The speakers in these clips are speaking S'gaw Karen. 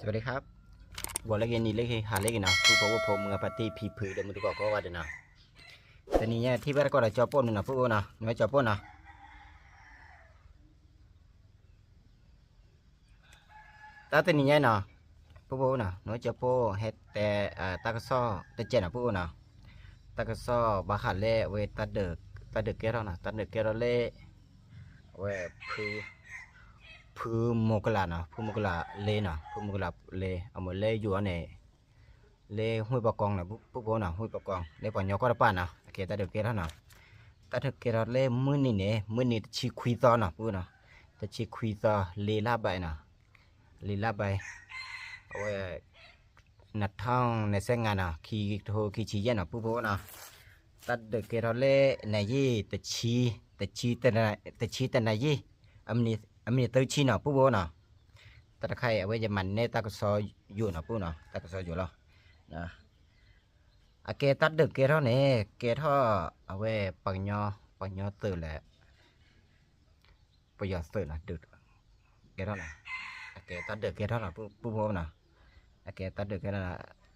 สวัสดีครับ ဂီၤလၢအဂ့ၤ နံၤလၢအဂ့ၤ ဟါလၢအဂ့ၤနီၤ ပုၢ်ဖိဝဲၢ်ဖိ မုၢ်ဂၤဖါတံၢ် ဖံဖု ဒီးမုၢ်တကိးကိးဂၤဒဲးနီၤ, တနံၤညါထံၣ်ဘၣ်တကိးဒီးကၠီပိၢ်န့ၣ်နီၤ ပုၢ်ဖိနီၤ နဝဲကၠီပိၢ်နီၤ, တၢ်တနံၤညါနီၤ, ပုၢ်ဖိနီၤ နဝဲကၠီပိၢ်ဟဲတဲ တၢ်ကစီၣ်တကဲးနီၤ ပုၢ်ဖိနီၤ, တၢ်ကစီၣ်ဘၣ်ဃးလၢအဝဲ တၢ်ဒုးကဲထီၣ်နီၤ တၢ်ဒုးကဲထီၣ်လၢ အဝဲ ဖု ဖုမိၢ်ကလးနီၤ ဖုမိၢ်ကလးလ့နီၤ ဖုမိၢ်ကလးလ့ အမ့ၢ်လၢယိၤအီၤန့ၣ် လၢ ห้วยปะกอง နီၤ ပုၢ်ဖိနီၤ ห้วยปะกอง လၢပှၤကညီကီၢ်တပၤနီၤ အကဲတၢ်ဒုးကဲထီၣ်နီၤ, တၢ်ဒုးကဲထီၣ်လၢမုၢ်နံၤန့ၣ် မုၢ်နံၤတဆံခွံသီနီၤ ပုၢ်ဖိနီၤ, တဆံခွံသီ လေးလပိုင်းနီၤ, လေးလပိုင်း အဝဲ နှစ်ထောင်နှစ်ဆယ့်ငါးနီၤ ခံကထိခံဆံယဲၢ်နီၤ ပုၢ်ဖိနီၤ, တၢ်ဒုးကဲထီၣ်လၢနံၤယံာ် တဆံ တဆံတနံၤယံာ် အမံးနံးသၢဆံနီၤ ပုၢ်ဖိနီၤ, တၢ်တခါအံၤ အဝဲယမၤန့ၢ်တၢ်ကစီၣ်ယိာ်နီၤ ပုၢ်ဖိနီၤ တၢ်ကစီၣ်ယိာ်လီၤ, အကဲတၢ်ဒုးကဲထီၣ်န့ၣ် ကဲထီၣ် အဝဲ ပှၤကညီ ပှၤကညီသုးလဲၣ် ပယီၤသုးနီၤ ကဲထီၣ်နီၤ, အကဲတၢ်ဒုးကဲထီၣ်နီၤ ပုၢ်ဖိနီၤ, အကဲတၢ်ဒုးကဲထီၣ်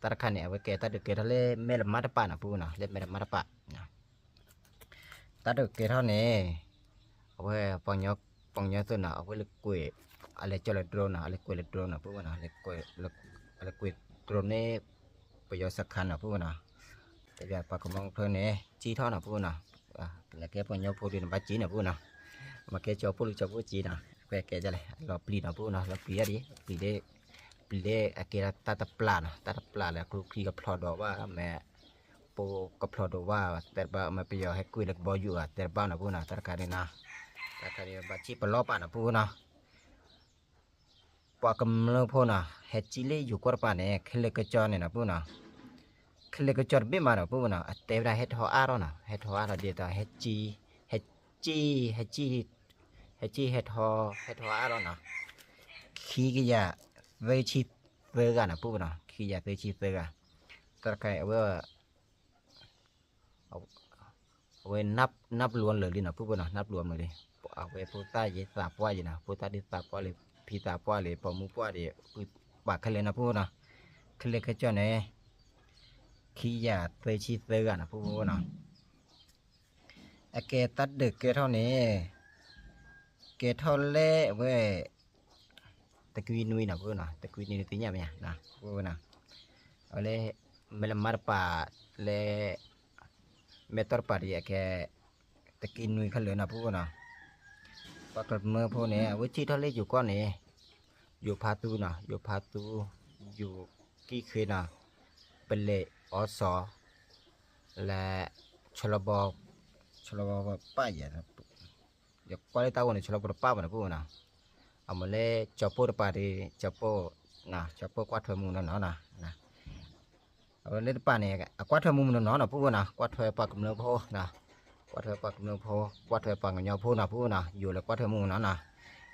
တၢ်တခါန့ၣ် အဝဲကဲတၢ်ဒုးကဲထီၣ်လၢ မဲၣ်လမါတပၤနီၤ ပုၢ်ဖိနီၤ လၢမဲၣ်လမါတပၤ တၢ်ဒုးကဲထီၣ်န့ၣ် အဝဲ ပှၤကညီသုးနီၤ အဝဲလဲၤကွံာ် အလဲၤကၠီၣ်လၢ drone နီၤ အလဲၤကွံာ်လၢ drone နီၤ ပုၢ်ဖိနီၤ အလဲၤကွံာ် drone န့ၣ် ပယီၤစခါနီၤ ပုၢ်ဖိနီၤ, တဘျီပှၤကမီၤဖျၢၣ်န့ၣ် ကၠံထီၣ်နီၤ ပုၢ်ဖိနီၤ, နကဲပှၤကညီဖိဒီးနဘၣ်ကၠံနီၤ ပုၢ်ဖိနီၤ, မ့ၢ်ကဲကၠီပိၢ်လၢကၠီပိၢ်ကၠံနီၤ အကဲကဲဒ်လဲၣ် လီၤပျံၤနီၤ ပုၢ်ဖိနီၤ လီၤပျံၤဒၣ်ဒံး ပျံၤလၢ ပျံၤလၢအကဲတၢ်တပျၢ်နီၤ တၢ်တပျၢ်လၢကျိချံကဖျီၣ်ဒိးဘၣ် မ့ၢ် ပိကဖျီၣ်ဒိးဘၣ် တဲတဘၣ် မ့ၢ်ပယီၤဟဲကွံာ်လၢကဘီယူၤဧါ တဲတဘၣ်နီၤ ပုၢ်ဖိနီၤ တၢ်တခါန့ၣ်နီၤ, တၢ်တခါန့ၣ် ဘၣ်ကၠံပလီၢ်ပာ်နီၤ ပုၢ်ဖိနီၤ ပှၤကမျၢၢ်ဖိနီၤ ဟဲကၠံလၢယိၤကီၢ်တပၤန့ၣ် ခဲလၢာ်ကၠီန့ၣ်နီၤ ပုၢ်ဖိနီၤ, ခဲလၢာ်ကၠီတဘ့ၣ်မးနီၤ ပုၢ်ဖိနီၤ အတဲဝဲဒၣ်ဟဲထီၣ်အါထီၣ်နီၤ ဟဲထီၣ်အါထီၣ်ဒ်သိး ဟဲကၠံ ဟဲကၠံ ဟဲကၠံ ဟဲထီၣ် ဟဲထီၣ်အါထီၣ်နီၤ, ခံကယၤသၢဆံသၢဂၤနီၤ ပုၢ်ဖိနီၤ ခံကယၤသၢဆံသၢဂၤ, တၢ်တခါအံၤ အဝဲ အဝဲနၢ်ပျီလၢာ်လံနီၤ ပုၢ်ဖိနီၤ နၢ်ပျီလၢာ်လံ, အဝဲဖိသၣ်ယဲသးပှၢ်ယဲနီၤ ဖိသၣ်ဒ်သးပှၢ်လံ ဖံသးပှၢ်လံ ပိာ်မုၣ်ပှၢ်ဒီး ပှၤခဲလၢာ်နီၤ ပုၢ်ဖိနီၤ, ခဲလၢာ်ခဲဆ့န့ၣ် ခံကယၤသၢဆံသၢဂၤနီၤ ပုၢ်ဖိနီၤ, အကဲတၢ်ဒုးကဲထီၣ်န့ၣ် ကဲထီၣ်လၢအဝဲ တကွံနွံနီၤ ပုၢ်ဖိနီၤ တကွံနွံသ့ၣ်ညါမ့ၢ်ဧါ ပုၢ်ဖိနီၤ, အဝဲလၢ မဲၣ်လမါတပၤ လၢ မဲၣ်တီၢ်တပၤဒီး အကဲ တကွံနွံခဲလၢာ်နီၤ ပုၢ်ဖိနီၤ, ပှၤကမျၢၢ်ဖိန့ၣ် အဝဲကၠံထီၣ်လၢယိၤကီၢ်န့ၣ် ယိၤဖါသူနီၤ ယိၤဖါသူ ယိၤကံၣ်ဃ့နီၤ ပလဲၤအီစီ လၢ ဆီလီၤဘီ ဆီလီၤဘီပၢ်ယဲ ယကွၢ်လၢတၢ်ဂီၤန့ၣ် ဆီလီၤဘီတပၢ်ဘၣ်နီၤ ပုၢ်ဖိနီၤ, အမ့ၢ်လၢကၠီပိၢ်တပၤဒီး ကၠီပိၢ် ကၠီပိၢ်ကွၢ်ထွဲမူနီၢ်နီၢ်နီၤ အဝဲလၢတပၤန့ၣ် အကွၢ်ထွဲမူမူနီၢ်နီၢ်နီၤ ပုၢ်ဖိနီၤ ကွၢ်ထွဲပှၤကမျၢၢ်ဖိနီၤ, ကွၢ်ထွဲပှၤကမျၢၢ်ဖိ ကွၢ်ထွဲပှၤကညီဖိနီၤ ပုၢ်ဖိနီၤ ယိၤလၢကွၢ်ထွဲမူမူနီၢ်နီၤ,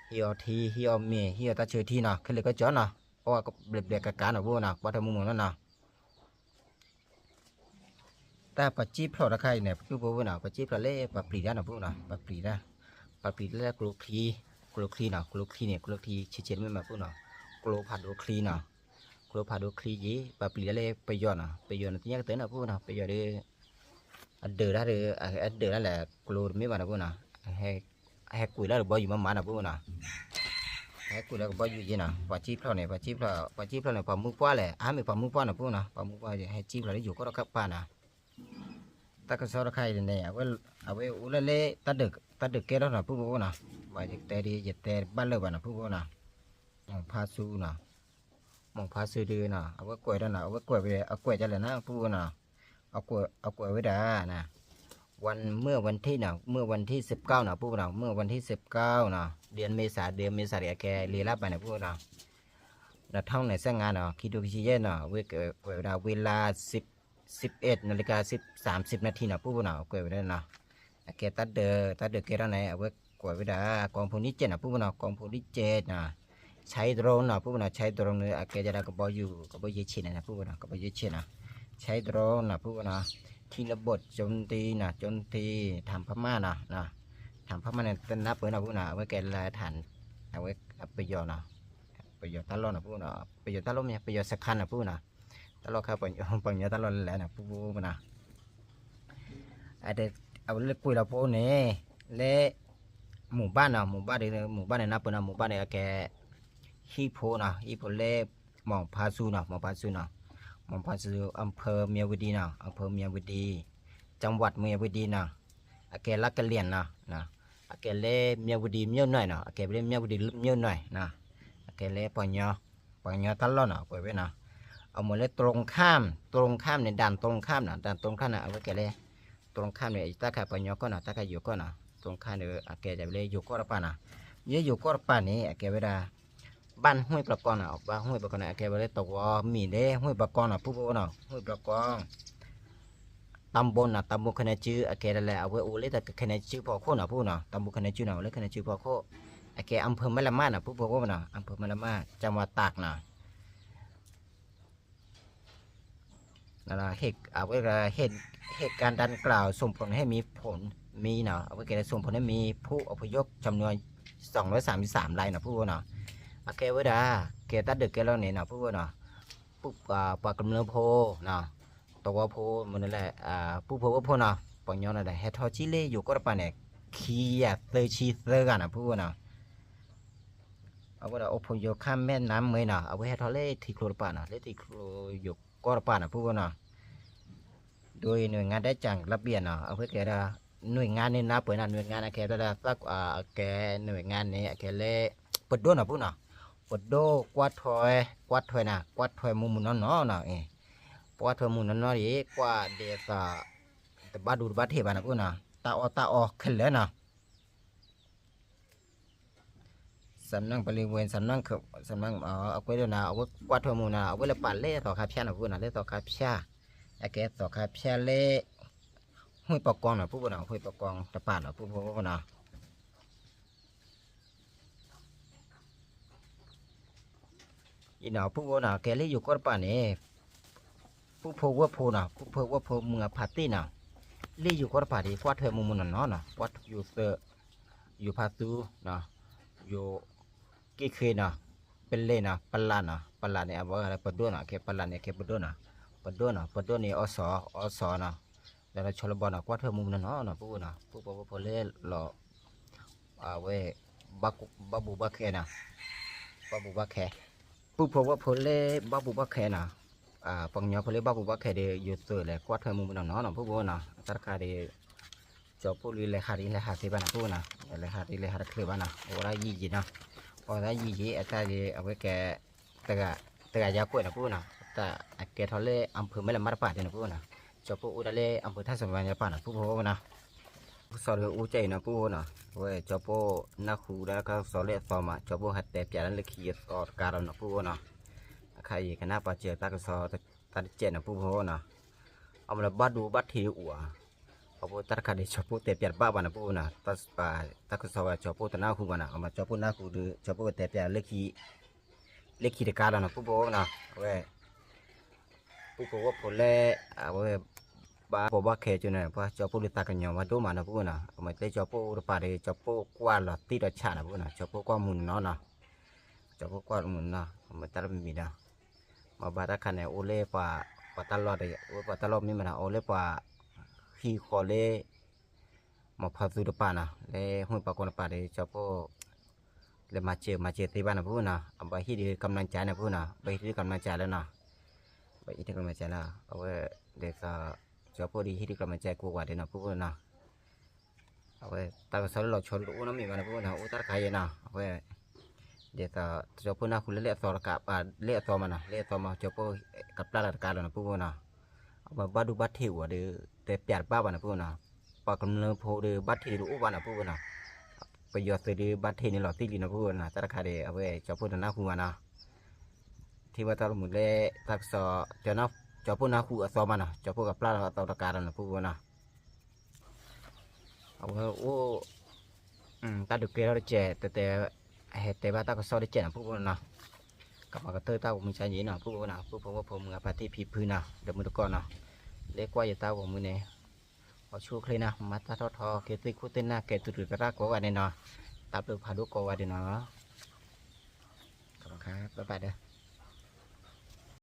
ဟံးအီထံ ဟံးအီမ့ၤ ဟံးအီတၢ်ဆၢထံနီၤ ခဲလၢာ်ခဲဆ့နီၤ, အိၣ်ဘျဲၣ်ဘျဲၣ်ကးကးနီၤ ပုၢ်ဖိနီၤ ကွၢ်ထွဲမူမူနီၢ်နီၢ် တၢ်ပှၤကၠံဖျိးတခါအံၤန့ၣ် ပုၢ်ဖိနီၤ ပှၤကၠံဖျိးလၢပှၤပျံၤတၢ်နီၤ ပုၢ်ဖိနီၤ ပှၤပျံၤတၢ်, ပှၤပျံၤတၢ်လၢကျိချံ, ကျိချံနီၤ ကျိချံန့ၣ် ကျိချံဆံးဆံးတမ့ၢ်မး ပုၢ်ဖိနီၤ, ကျိဖးဒိၣ်ချံနီၤ, ကျိဖးဒိၣ်ချံယံၤ ပှၤပျံၤတၢ်လၢပယီၤနီၤ ပယီၤန့ၣ် သ့ၣ်ညါကတၢၢ်နီၤ ပုၢ်ဖိနီၤ ပယီၤဒီး အဒုးတၢ်ဒီး အဒုးတၢ်လၢကျိတမ့ၢ်ဘၣ်နီၤ ပုၢ်ဖိနီၤ, ဟဲကွံာ်လၢကဘီယူၤမးမးနီၤ ပုၢ်ဖိနီၤ, ဟဲကွံာ်လၢကဘီယူၤယံၤနီၤ ပှၤကၠံဖျိးန့ၣ် ပှၤကၠံဖျိး ပှၤကၠံဖျိးန့ၣ် ပှၤမုၢ်ပှၢ်လဲၣ် အါမ့ၢ်ပှၤမုၢ်ပှၢ်နီၤ ပုၢ်ဖိနီၤ ပှၤမုၢ်ပှၢ်ဟဲကၠံဖျိးလၢယိၤကီၢ်တကပၤနီၤ, တၢ်ကစီၣ်တခါအံၤန့ၣ် အဝဲအိၣ်လၢလၢ တၢ်ဒုးကဲထီၣ်နီၤ ပုၢ်ဖိနီၤ, ပှၤယတဲဒ် ယတဲဘၣ်လၢာ်ဘၣ်နီၤ ပုၢ်ဖိနီၤ, မိၢ်ဖါဆူနီၤ, မိၢ်ဖါဆူဒုနီၤ အဝဲကွဲးဒၣ်နီၤ အဝဲကွဲးဝဲ အကွဲးဒ်လဲၣ်နီၤ ပုၢ်ဖိနီၤ, အကွဲးဝဲဒၣ် วัน เมื่อวันที่นะ เมื่อวันที่สิบเก้านะ ပုၢ်ဖိနီၤ เมื่อวันที่สิบเก้านะ เดือนเมษา เดือนเมษาဒီး အကဲ လေးလပိုင်းန့ၣ် ပုၢ်ဖိနီၤ, နှစ်ထောင်နှစ်ဆယ့်ငါးနီၤ ခံကထိခံဆံယဲၢ်နီၤ အဝဲကွဲးဝဲဒၣ် เวลา สิบเอ็ดนาฬิกา สามสิบนาทีနီၤ ပုၢ်ဖိနီၤ ကွဲးဝဲဒၣ်နီၤ, အကဲတၢ်ဒုး တၢ်ဒုးကဲထီၣ်န့ၣ် အဝဲကွဲးဝဲဒၣ် กองพลที่เจ็ดနီၤ ပုၢ်ဖိနီၤ กองพลที่เจ็ดနီၤ, ใช้โดรนနီၤ ပုၢ်ဖိနီၤ ใช้โดรนန့ၣ် အကဲဒၣ်ကဘီယူၤ ကဘီယူၤဆံးန့ၣ် ပုၢ်ဖိနီၤ ကဘီယူၤဆံးနီၤ, ใช้โดรนနီၤ ပုၢ်ဖိနီၤ, ที่ระเบิดโจมตีนะ โจมตี ฐานพม่านะ ฐานพม่าန့ၣ် တနၢ်ပၢၢ်နီၤ ပုၢ်ဖိနီၤ အဝဲကဲလၢ ฐาน အဝဲပယီၤနီၤ ပယီၤတၢ်လီၢ်နီၤ ပူနီၤ, ပယီၤတၢ်လီၢ်မ့ၢ် ပယီၤစခါနီၤ ပူနီၤ, တၢ်လီၢ်ခါ ပှၤကညီတၢ်လီၢ်လဲၤလဲၤနီၤ ပူပူနီၤ, အဝဲလၢကွံာ်လီၤဖိန့ၣ် လၢ မူၤဘၣ်နီၤ, မူၤဘၣ်ဒီး မူၤဘၣ်န့ၣ် နၢ်ပၢၢ်နီၤ, မူၤဘၣ်န့ၣ် အကဲ ဟံၣ်ဖိနီၤ, ဟံၣ်ဖိလၢ မီၤဖါဆူနီၤ, မီၤဖါဆူနီၤ, မီၤဖါဆူ อำเภอเมียวดีနီၤ, อำเภอเมียวดี จังหวัดเมียวดีနီၤ, အကဲလၢကလၢၢ်နီၤ, အကဲလၢ เมียวดีမြို့နယ်နီၤ, အကဲလၢ เมียวดีမြို့နယ်နီၤ, အကဲလၢ ပှၤကညီတၢ်လီၢ်နီၤ ကွဲးဝဲနီၤ, အမ့ၢ်လၢ ตรงข้าม, ตรงข้ามန့ၣ် ด่านตรงข้ามနီၤ, ด่านตรงข้ามန့ၣ် အဝဲကဲလၢ ตรงข้ามန့ၣ် တၢ်ခါပှၤကညီကီၢ်နီၤ, တၢ်ခါယိၤကီၢ်နီၤ, ตรงข้ามန့ၣ် အကဲဝဲလၢယိၤကီၢ်တပၤနီၤ, လၢယိၤကီၢ်တပၤန့ၣ် အကဲဝဲဒၣ် บ้านห้วยปลาก้องနီၤ, บ้านห้วยปลาก้องန့ၣ် အကဲဝဲလၢသဝီမံၤလၢ ห้วยปลาก้องနီၤ ပူဖိနီၤ, ห้วยปลาก้อง ตำบลနီၤ, ตำบลခဲန့ၣ်စု အကဲဒ်လဲၣ် အဝဲအိၣ်လၢခဲန့ၣ်စုဖီခိၣ်နီၤ ပူနီၤ, ตำบลခဲန့ၣ်စုနီၤ အိၣ်လၢခဲန့ၣ်စုဖီခိၣ်, အကဲ อำเภอแม่ละมาดနီၤ ပူဖိနီၤ, อำเภอแม่ละมาด จังหวัดตากနီၤ အဝဲ เหตุการณ์ดังกล่าวส่งผลให้มีฝน มีနီၤ, အဝဲကဲလၢ ส่งผลให้มีผู้อพยพจำนวน สองร้อยสามสิบสามรายနီၤ ပူဖိနီၤ, အကဲဝဲဒၣ် ကဲတၢ်ဒုးကဲလီၤန့ၣ်နီၤ ပူဖိနီၤ, ပှၤကမျၢၢ်ဖိနီၤ, သဝီဖိ မနုၤလဲၣ် ပူဖိဝဲဖိနီၤ, ပှၤကညီန့ၣ်ဒီး ဟဲထီၣ်ကံလၢယိၤကီၢ်တပၤန့ၣ် ခံကယၤသၢဆံသၢဂၤနီၤ ပူဖိနီၤ အဝဲဒၣ် อพยพข้ามแม่น้ำเมยနီၤ, အဝဲဟဲထီၣ်လၢထံကျိတပၤနီၤ, လၢထံကျိယိၤကီၢ်တပၤနီၤ ပူဖိနီၤ, โดยหน่วยงานได้แจ้งระเบียบနီၤ, အဝဲကဲဒၣ် หน่วยงานန့ၣ် နၢ်ပၢၢ်နီၤ, หน่วยงานန့ၣ် အကဲဒၣ် အကဲ หน่วยงานန့ၣ် အကဲလၢ ပဒိၣ်နီၤ ပူနီၤ, ပဒိၣ်ကွၢ်ထွဲ ကွၢ်ထွဲနီၤ, ကွၢ်ထွဲမူးမူးနီၢ်နီၢ်နီၤ, ကွၢ်ထွဲမူးနီၢ်နီၢ်ဒီး ကွၢ်ဒ်သိး တဘၣ်ဒူတဘၣ်ထံးဘၣ်နီၤ ပူနီၤ, တၢ်အီၣ်တၢ်အီခဲလၢာ်နီၤ สำนักบริเวณ สำนัก สำนัก အကွဲးဒိၣ်နီၤ, အဝဲကွၢ်ထွဲမူးနီၤ, အဝဲလၢပာ်လၢသီခါဖၠၣ်နီၤ ပူနီၤ, လၢသီခါဖၠၣ်, အကဲသီခါဖၠၣ်လၢ ห้วยปลาก้องနီၤ ပူဖိနီၤ, ห้วยปลาก้องတပၤနီၤ ပူဖိနီၤ အံၤနီၤ ပူဖိနီၤ, ကဲလၢယိၤကီၢ်တပၤန့ၣ် ပူဖိဝဲၢ်ဖိနီၤ, ပူဖိဝဲၢ်ဖိမုၢ်အဖးတ့ၢ်နီၤ, လၢယိၤကီၢ်တပၤဒီး ကွၢ်ထွဲမူးမူးနီၢ်နီၢ်နီၤ, ကွၢ်ယိၤသၢ, ယိၤဖါသူ, ယိၤက့ၣ်ဃ့နီၤ, ပလဲၣ်နီၤ, ပလးနီၤ, ပလးန့ၣ် အဝဲပဒိၣ်နီၤ, ကဲပလးန့ၣ် ကဲပဒိၣ်နီၤ, ပဒိၣ်နီၤ, ပဒိၣ်န့ၣ် အီစီၤ, အီစီၤနီၤ, ဒီးဆီလဘီနီၤ, ကွၢ်ထွဲမူးမူးနီၢ်နီၢ်နီၤ ပူဖိနီၤ, ပူဖိဝဲၢ်ဖိလၢလီၤ အဝဲ ဘၣ်ဘူးဘၣ်ခဲနီၤ, ဘၣ်ဘူးဘၣ်ခဲ, ပူဖိဝဲၢ်ဖိလၢဘၣ်ဘူးဘၣ်ခဲနီၤ, ပှၤကညီဖိလၢဘၣ်ဘူးဘၣ်ခဲဒီး ယိၤသုးလဲၤကွၢ်ထွဲမူးမူးနီၢ်နီၢ်နီၤ ပူဖိနီၤ, တၢ်တခါဒီး ကၠီၤပိၢ်လံလဲၤဟးဒ်လဲၤဟးသ့ဘၣ်နီၤ ပူဖိနီၤ, လဲၤဟးဒ်လဲၤဟးတချုးဘၣ်နီၤ, အိၣ်ဝဲဒၣ်ယံာ်ယံာ်နီၤ, အိၣ်ဝဲဒၣ်ယံာ်ယံာ် အတၢ်ဒီး အဝဲကဲ တဂၤယါကွဲးနီၤ ပူဖိနီၤ, တၢ်အကဲထီၣ်လၢ อำเภอแม่ละมาดတပၤဒ်နီၤ ပူဖိနီၤ, ကၠီၤပိၢ်အိၣ်ဒၣ်လၢ อำเภอท่าสะแบงတပၤနီၤ ပူဖိနီၤ ကစီၣ်ဒီးအိၣ်ကဲအံၤနီၤ ပူဖိနီၤ, အဝဲကၠီၤပိၢ်နၢ်ဟူဒၣ်တၢ်ကစီၣ်လၢအသီမး ကၠီၤပိၢ်ဟးတဲပၠးလၢခံအသီတကါလီၤနီၤ ပူဖိနီၤ, အခါအံၤကနၣ်ပာ်စၢၤတၢ်ကစီၣ်တၢ်တကဲးနီၤ ပူဖိနီၤ, အမ့ၢ်လၢဘၣ်ဒိဘၣ်ထံးအိၣ်ဧါ, အဖိတၢ်တခါဒီး ကၠီၤပိၢ်တဲပၠးတဘၣ်ဘၣ်နီၤ ပူဖိနီၤ, တၢ်ကစီၣ်ဘၣ် ကၠီၤပိၢ်တနၢ်ဟူဘၣ်နီၤ, အမ့ၢ်ကၠီၤပိၢ်နၢ်ဟူဒီး ကၠီၤပိၢ်ကတဲပၠးလၢခံ လၢခံတကါလီၤနီၤ ပူဖိနီၤ, အဝဲ ပူဖိဝဲၢ်ဖိလၢ အဝဲ ဘၣ်ဘူးဘၣ်ခဲကၠိန့ၣ် ပှၤကၠီၤပိၢ်ဒုးသးကညီၤဘၣ်ဒိၣ်မးနီၤ ပူဖိနီၤ, အမ့ၢ်လၢကၠီၤပိၢ်တပၤဒီး ကၠီၤပိၢ်ကွၢ်လီၤတံၢ်ဒီးဆးနီၤ ပူဖိနီၤ, ကၠီၤပိၢ်ကွၢ်မုာ်နီၤနီၤ, ကၠီၤပိၢ်ကွၢ်မုာ်နီၤ, အမ့ၢ်တၢ်တမံၤမံၤနီၤ, မ့ၢ်ဘၣ်တၢ်ခါန့ၣ် အိၣ်လၢပှၤ ပှၤတၢ်လီၢ်ဒီး အိၣ်ပှၤတၢ်လီၢ်မ့ၢ်မနီၤ အိၣ်လၢပှၤ ဟံၣ်ဃီလၢ မီၤဖီသူတပၤနီၤ လၢ ห้วยปลาก้องတပၤဒီး ကၠီၤပိၢ် လဲၤမၤစၢၤမၤစၢၤသ့ဘၣ်နီၤ ပူဖိနီၤ, အဘၣ်ဟ့ၣ်ဒုးကမျၢၢ်ကၠဲနီၤ ပူဖိနီၤ, ဘၣ်ဟ့ၣ်ဒုးကမျၢၢ်ကၠဲလၢနီၤ, ဘၣ်ဟ့ၣ်ဒုးကမျၢၢ်ကၠဲလၢ အဝဲ ဒ်သိး ကၠီၤပိၢ်ဒုးဟ့ၣ်ဒုးကမျၢၢ်ကၠဲကိးဂၤဒဲးနီၤ ပူဖိနီၤ, အဝဲတၢ်ကစီၣ်လၢလီၤဆီဒုးတအိၣ်နီတမံၤဘၣ်နီၤ ပူဖိနီၤ, အိၣ်တၢ်တခါအံၤနီၤ အဝဲ ဒ်သိး ကၠီၤပိၢ်နၢ်ဟူလၢလၢအသီတကါ လၢအသီမးနီၤ လၢအသီမး ကၠီၤပိၢ်ကပျၢ်လီၤတကါလီၤနီၤ ပူဖိနီၤ, အဝဲဘၣ်ဒိဘၣ်ထံးအိၣ်ဒီး တဲပၠးတဘၣ်ဘၣ်နီၤ ပူဖိနီၤ, ပှၤကမျၢၢ်ဖိဒီးဘၣ်ထံးဒုးတအိၣ်ဘၣ်နီၤ ပူဖိနီၤ, ပယီၤသုးဒုးဘၣ်ထံးန့ၣ်လီၤတံၢ်လံနီၤ ပူဖိနီၤ, တၢ်တခါဒီး အဝဲကၠီၤပိၢ်တနၢ်ဟူဘၣ်နီၤ, ထံၣ်ဘၣ်တၢ်တမုာ်လၢ တၢ်ကစီၣ် ကၠီၤပိၢ်နၢ်ဟူအသီမးနီၤ ကၠီၤပိၢ်ကပျၢ်လီၤအသီတကါလီၤနီၤ ပူဖိနီၤ အဝဲအိၣ် တၢ်ဒုးကဲထီၣ်တကဲး တဲတဲ ဟဲတဲဘၣ်တၢ်ကစီၣ်တကဲးနီၤ ပူဖိနီၤ, ကမၤကတၢၢ်တၢ်ဂီၤမူကါယံၤနီၤ ပူဖိနီၤ, ပူဖိဝဲၢ်ဖိမုၢ်အဖါတံၢ်ဖံဖုနီၤ ဒီးမုၢ်တကိးနီၤ, လၢကွၢ်ယတၢ်ဂီၤမူန့ၣ် အီဆိၣ်ချ့နီၤ မၤတၢ်ထီၣ်ထီ ကဲသ့ၣ်ခိၣ်သ့ၣ်နၢ် ကဲသူၣ်ဒုးသရၣ်ကိးဂၤဒဲးနီၤ, တၢ်ဘျုးဖးဒိၣ်ကိးဂၤဒဲးနီၤ ဘၣ်ဘၣ်ဒီး